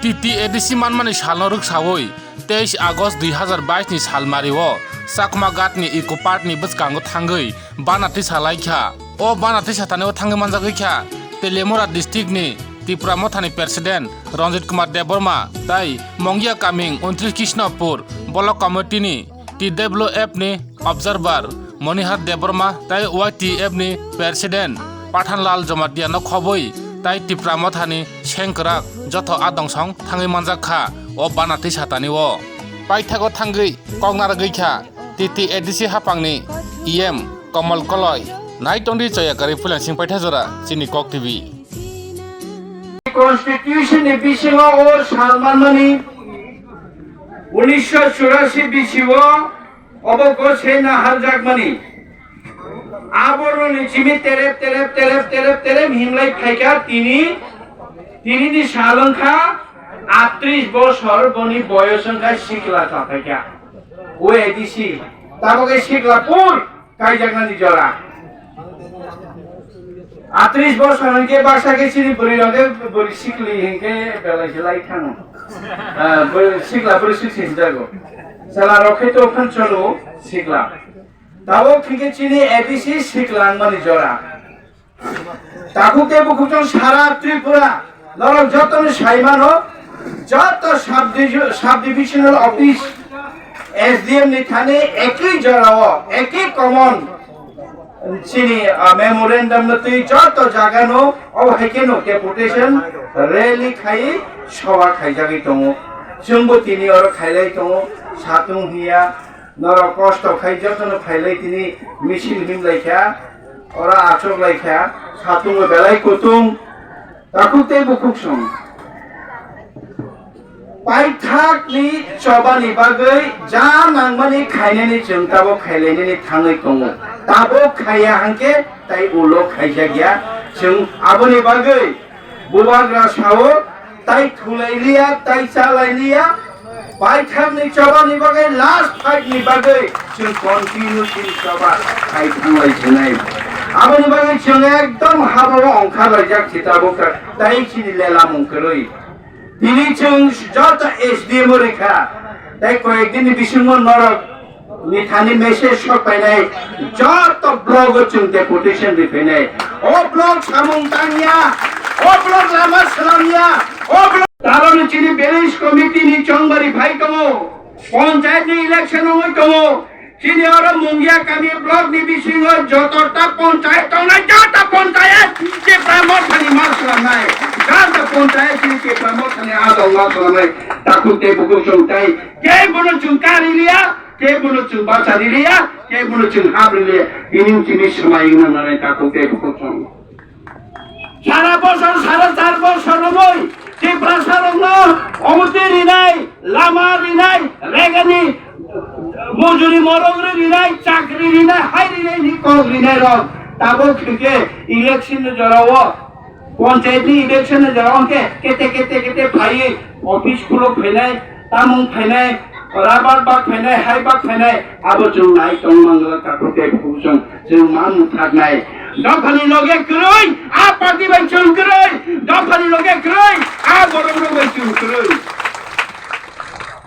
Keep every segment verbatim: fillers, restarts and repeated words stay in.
T T A D C manmani salno rwksawi teis August dui hazar bais ni salmario Chakma Ghat ni Eco Park ni bwskango thangwi bana tisa laikha. O bana tisa thani o thangwi manjagwi kha Teliamura district ni Tipra Motha ni President Ranjit Kumar Debbarma tai Mongia Kaming untris Krishnapur Block Committee ni T W F ni Observer Monihar Debbarma tai Y T F ni President Pathanlal Jamatia no khobwi tai Tipra Motha ni sengkwrak joto adong song thangwi manjak kha o bana tisa thani o. Paithago thangwi kok narwgwi kha T T A D C haphangni E M Kamal Koloi. Nai tongdi choya kwrwi Phuliangsing Paitha jora chini Kok T V. Constitution ni bisingo o sal manmani unisho churasi bisio obo gose naharjakmani. Aboroni chimi terep terep terep terep terep himlai phaikha tini, tinini sal wngkha atris bosor boni boyos wngkha sikla chaphaikha. O A D C, tabok e sikla pur kaijaknani jora. Atris bosor hwnkhe baksa khe chini bwrwi rok khe bwrwi sikli hinkhe belai se lai thango. Ah, bwrwi sikla bwrwi sik se jago. Chwla rok khe to phan cholo sikla. Tabok hinkhe chini A D C sikla wngmani jora. Takhuk tei bukhuk chwng sara Tripura norok jotono sai mano, joto sub-, sub-divisional office S D M ni thani ekwi jorao, ekwi common chini, ah, memorandum no twi joto jaga no obo hai khe no deputation rally khai soba khaijagwi tongo. Chwngbo tini oro khailai tongo, satung hiya, norok kosto khai jotono phailai tini misil himlai kha, oro achuk lai kha, satung belai kutung. Takhuk tei bukhuk song. Paithakni chobani bagwi ja nangmani khainani chwng tabok khailainani thangwi tongo. Tabok khaiya hwnkhe tai ulo khaijakya. Chwng aboni bagwi bubagra sao tai thulai liya, tai chalai liya. Paithakni chobani bagwi, last fight ni bagwi chwng continue chini choba khai thanglai sinai. Aboni bagwi chwng ekdom habao ongkhar laijak si tabuk ta, tai chini lela mung kwrwi. Tini chwng joto S D M o rikha, tai koyek din ni bisingo norok ni thani message sok painai, joto block o chwng deputation ri phainai. O block samung tangya, o block lama swnamya, o block. Taroni chini village committee ni chongbari phai tongo, panchayat ni election ongoi tongo. Chini oro Mungia kami block ni bisingo joto ta panchayat tongnai, joto panchayat Tipra Mothani ma swnamnai, joto panchayat chini Tipra Mothani adong ma swnamnai. Takhuk tei bukhuk chwng tai kebono chwng kari liya, kebono chwng bacha riliya, kebono chwng hap riliya. Tini chini swmai wngna nanai takhuk tei bukhuk chwng. Sara bosor, sara char bosor romoi Tiprasa rokno omote rinai, lama rinai, regani mojuri morok rinai, chakri rinai, hai rinai ni kok rinai rok. Tabok hwnkhe election ni jorao, panchayat ni election ni jorao hwnkhe kete kete kete phaiwi office khuluk phainai, tamung phainai, rabar bag phainai, hai bag phainai, abo chwng nai tong mangla takhuk tei bukhuk chwng, chwng ma mwthaknai. Dophani loge kwrwi, a party bai chwng kwrwi, dophani loge kwrwi, a borok rok bai chwng kwrwi.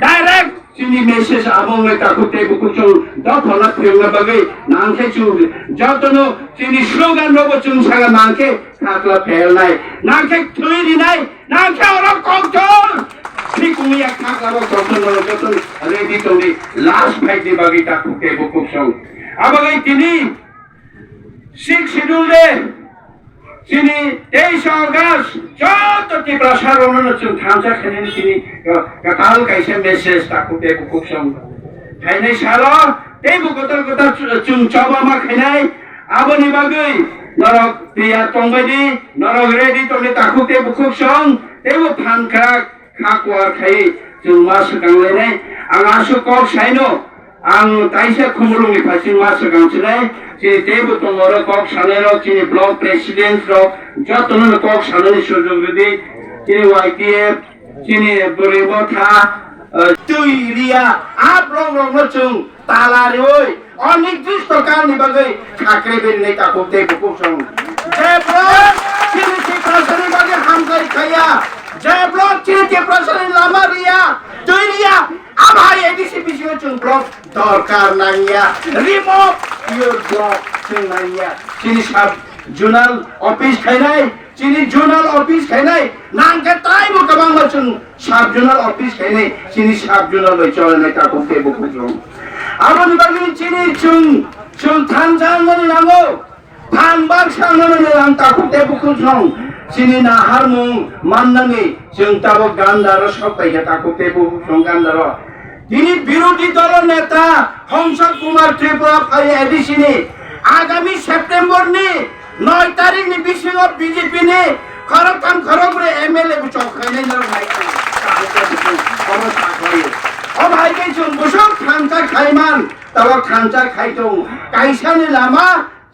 Direct chini message abo wngwi takhuk tei bukhuk chwng dophano phiyokna bagwi nangkhe chwng jotono chini slogan rokbo chwng saka nangkhe khakla phelnai, nangkhe thwi rinai, nangkhe oro kokthor. Thik wngya kha oro kokthor no joto ready tongdi last fight ni bagwi takhuk tei bukhuk song. Abagwi tini six schedule de chini teis August joto Tiprasa rokno no chwng thansa khainani chini kwtal kaisa message takhuk tei bukhuk song. Phainai salo teibo kwtal kwtal chwng choba ma khainai. Aboni bagwi norok tiyar tongbaidi, norok ready tongdi takhuk tei bukhuk song, teibo phan khak, kha kuar khai chwng ma swkang lainai. Ang aswk kok saino, ang taisa khumulungni phaising ma swkang sinai, chini teibo tongo oro kok sanairok, chini block president rok, jotono kok sanani sujog rwdi, chini Y T F, chini bwrwi motha, eh, twi riya, a block rokno chwng tala riwi, onirdisto kalni bagwi khakre bini takhuk tei bukhuk song. Je block chini Tiprasani bagwi hamjai khaya, je block chini Tiprasani Ama riya, twi riya, ama hai A D C bisingo chwng block dorkar nangya, remove your block chwng nangya. Chini sub zonal office khainai, chini zonal office khainai, nangkhe taibo kwbangma chwng sub zonal office khainai, chini sub zonal bai cholenai takhuk tei bukhuk rok. Aboni bagwi chini chwng, chwng thansa wngmani nango. Thangbak sangnani ang takhuk tei bukhuk song chini naharmung mannani chwng tabok gandaro sok paikha takhuk tei bukhuk song gandaro. Tini birodhi dolo neta Hongsa Kumar Tripura phai A D C ni agami September ni noi tarik ni bisingo B J P ni khoroktham khorokbrwi M L A bo chok khainai norok hai khe takhuk tei bukhuk omo sakhai. O hai khe chwng bwswk thansa khaiman tabok thansa khai tongo kaisani lama.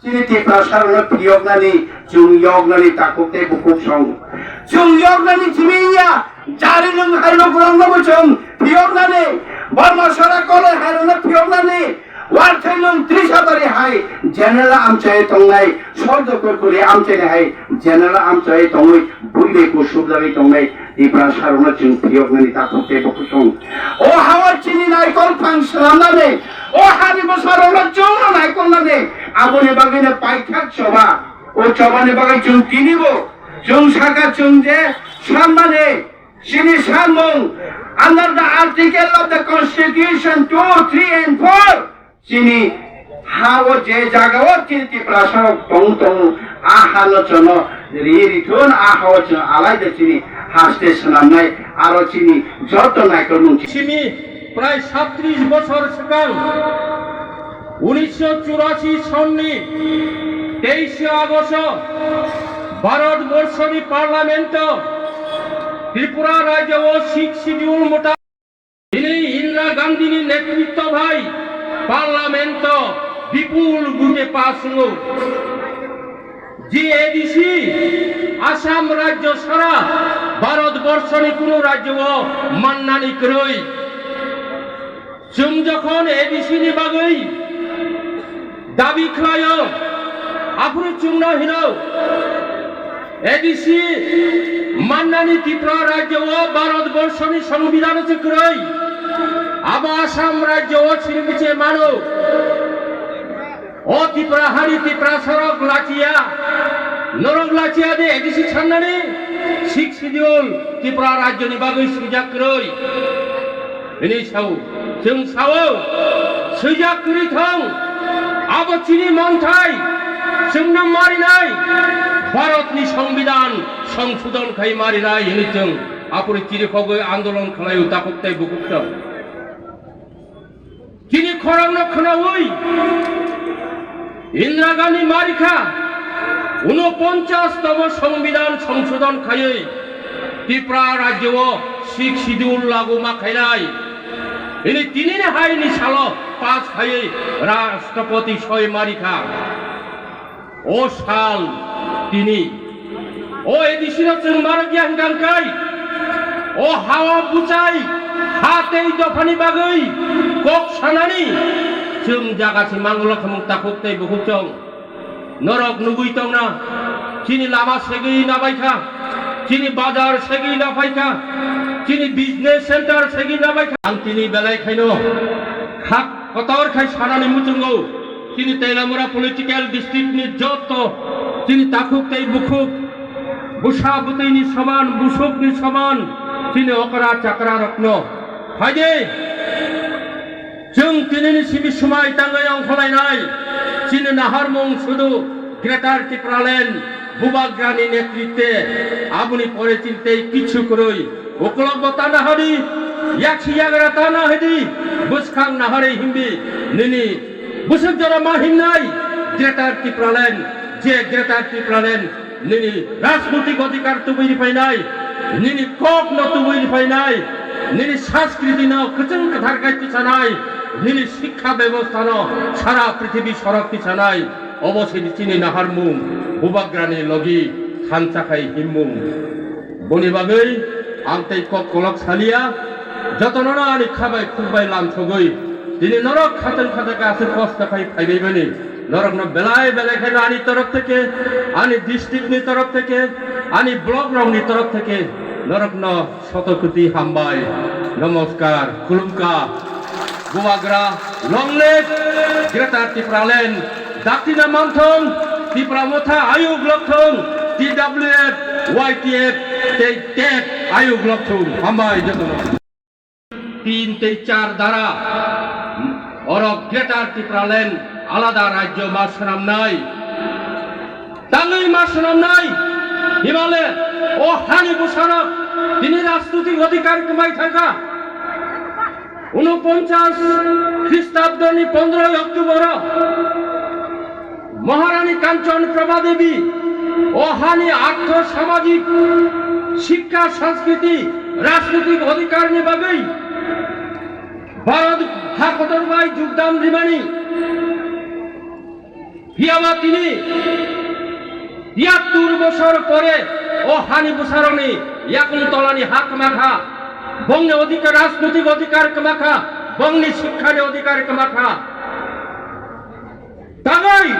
Chini Tiprasarokno phiyoknani, chwng yoknani takhuk tei bukhuk song. Chwng yoknani simi ya, jari nwng hai lukurokno bo chwng phiyoknani, Borma sora koloi hairokno phiyoknani, warthai nwng tris habari hai, general amchai tongnai, sordokor kuri amchaini hai, general amchai tongwi, buibai kusubjagwi tongnai, Tiprasarokno chwng phiyoknani takhuk tei bukhuk song. O hao chini naikol phang swnamnani, o hani bwsarokno chwngno naikolnani, aboni bagwino paithak choba. O chobani bagwi chwng tinibo, chwng saka chwng je sanmani, chini sanmung, under the article of the constitution two, three and four, chini ha-o je jaga-o chini Tiprasarok tong tong, a hano chwngno ri rithun, a ha-o chwng alaida chini haste swnamnai, aro chini joto naikolmung. Simi prai satris bosor swkang, unisho churasi sonni teishe Agosto, Bharat borshoni Parlamento Tripura rajyo-o Sixth Schedule mota Tini Indira Gandhini netritto bai Parlamento bipul bute pass wngo. Je A D C Assam rajyo sara Bharat borshoni kunu rajyo-o mannani kwrwi. Chwng jokhon A D C ni bagwi dabi khlaio, aphuru chwngno hino, A D C mannani Tripura rajyo-o Bharat borshoni songbidhano se kwrwi, abo Assam rajyo-o sini biche mano. O Tripura hari Tiprasarok lachiya, norok lachiya de A D C sannani, Sixth Schedule Tripura rajyoni bagwi swijak kwrwi. Hwnwi sao, chwng sao, swijak kwrwi thang, abo chini manthai, chwngno marinai, Bharatni Songbidan songsodhon khai marinai hwnwi chwng aphuru chirikhogwi andolon khlaio takhuk tei bukhuk chwng. Chini khorangno khwnaui Indira Gandhi marikha, unoponchas tomo Songbidan songsodhon khaiwi Tripura rajyo-o Sixth Schedule lagu ma khainai. Ini tinini haini salo pass khaiwi Rashtrapati soi marikha. O sal tini o A D C no chwng marok ya hwnkha hwnkhe, o ha-o bwchai ha tei dophani bagwi kok sanani chwng jaga se mangwlok hwnmung takhuk tei bukhuk chwng. Norok nugwi tongna, chini lama segwi nabaikha, chini bazar segwi nabaikha, chini business center segwi nabaikha. Ang tini belai khaino khak kotor khai sanani muchungo. Chini Teliamura political district ni joto chini takhuk tei bukhuk, bwsa bwtwi ni soman, busuk ni soman, chini okra chakra rokno phaidi. Chwng tinini simi swmai tangwi ongkholainai, chini naharmung sudu Greater Tipraland Bubagrani netritwe, aboni pore chini tei kichu kwrwi. Ukulok bo ta nahadi, yaksi yagra ta nahadi, bwskang nahari himbi, nini bwswk jora ma himnai, Greater Tipraland, je Greater Tipraland, nini rajnitik adhikar tubui ripainai, nini kok no tubui ripainai, nini sanskriti no kwchwng kwthar khai tisanai, nini sikha bebostha no sara prithibi sorok tisanai, obo se chini naharmung, bubagrani logi thansa khai himmung. Boni bagwi ang tei kok kolok saliya, jotono no ani khabai khukbai lamsogwi tini norok khatang khatang aswk kosto khai phaibai bani norokno belai belai khe ani torof theke, ani district ni torof theke, ani block rok ni torof theke Norokno sotokuti hambai, namaskar, khulumkha. Bubagra, long live Greater Tipraland, daktina manthong, Tipra Motha ayuk lokthong, T W F, Y T F, tei tet ayuk lokthong. Hambai jotono. Tin tei char dara, oro Greater Tipraland alada rajyo ma swnamnai. Tangwi ma swnamnai. Himale o hani bwsarok tini rajnoitik odhikar kwmai thangkha. Unoponchas Khristabdoni pondroi October o Maharani Kanchon Prabha Devi o hani artho samajik, shikkha, sanskriti, rajnoitik odhikarni bagwi Bharat hakotor bai jogdan rimani. Phiyaba tini tiyattur bosor pore o hani bwsarokni yakung tolani ha kwmakha, bongni odhikar, rajnoitik odhikar kwmakha, bongni shikkhani odhikar kwmakha. Tangwi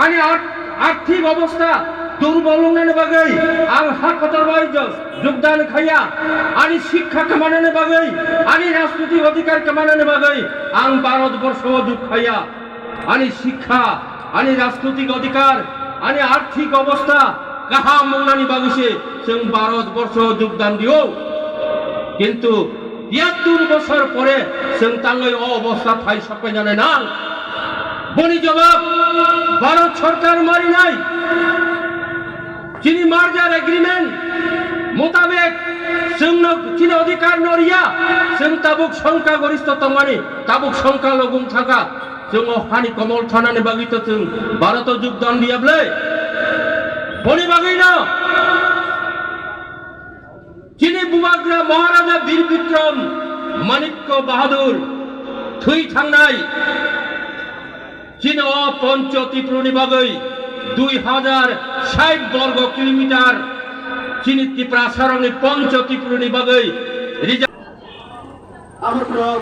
ani ar-, arthik obostha durbol wngnani bagwi ang hakotor bai jo-, jogdan khaiya, ani shikkha kwmanani bagwi, ani rajnoitik odhikar kwmanani bagwi ang Bharat borsho o duk khaiya. Ani shikkha, ani rajnoitik odhikar, ani arthik obostha kaham wngnani bagwi se chwng Bharat borsho o jogdan dio. Kintu tiyattur bosor pore chwng tangwi o obostha thai sokpai nanai nang. Boni jawab Bharat sorkar marinai. Chini merger agreement mutabek chwngno chini odhikar no riya, chwng tabuk songkha goristo tongmani, tabuk songkha logong thangkha, chwng o hani komol thanani bagwi to chwng Bharat o jogdan riya ble. Boni bagwi no chini bubagra Maharaja Bir Bikram Manikya Bahadur thwi thangnai. Chini o Poncho Tipruni bagwi dui hajar sait borgo kilometer chini Tiprasarokni Poncho Tipruni bagwi rija-, Amokrok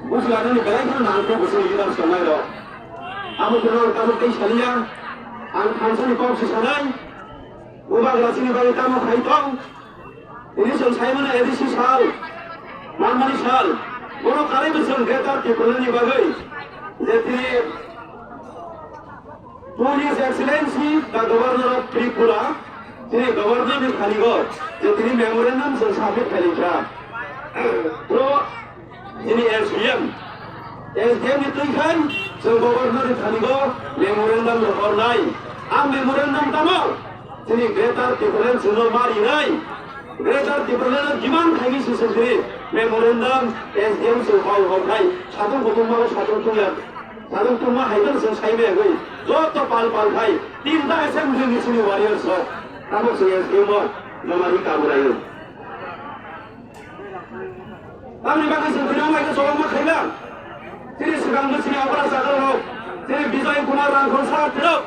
bujlani belai kheno nangkuk bwswk leader songnairok. Amokrok tabuk tei saliya, ang thansani kok se sanai, bubagra chini bagwi tamo khai tong. Tini chwng sai mano A D C sal, manmani sal, bono karwi bo chwng Greater Tipraland ni bagwi je tini to His Excellency the Governor of Tripura, tini Governor ni thani go je tini memorandum chwng submit khailai kha. To Chini S D M, S D M ni twi khan chwng Governor ni thani go memorandum rohornai. A memorandum tamo chini Greater Tipraland chwngno ma rinai. Greater Tipraland no demand khaigwi se chwng tini memorandum S D M chwng hor hor khai. Satung kutung ma satung tungya. Satung tungma hai no chwng sai maya gwi. Joto pal pal khai. Tinta assembly ni chini warriors rok. Tamo chwng S D M o joma ri kabulaio. Tamni bagwi chwng tini omo khe chobangma khaina. Chini swkangbo chini okra chakrarok, chini Bijoy Kumar Rangkhol sir tirok,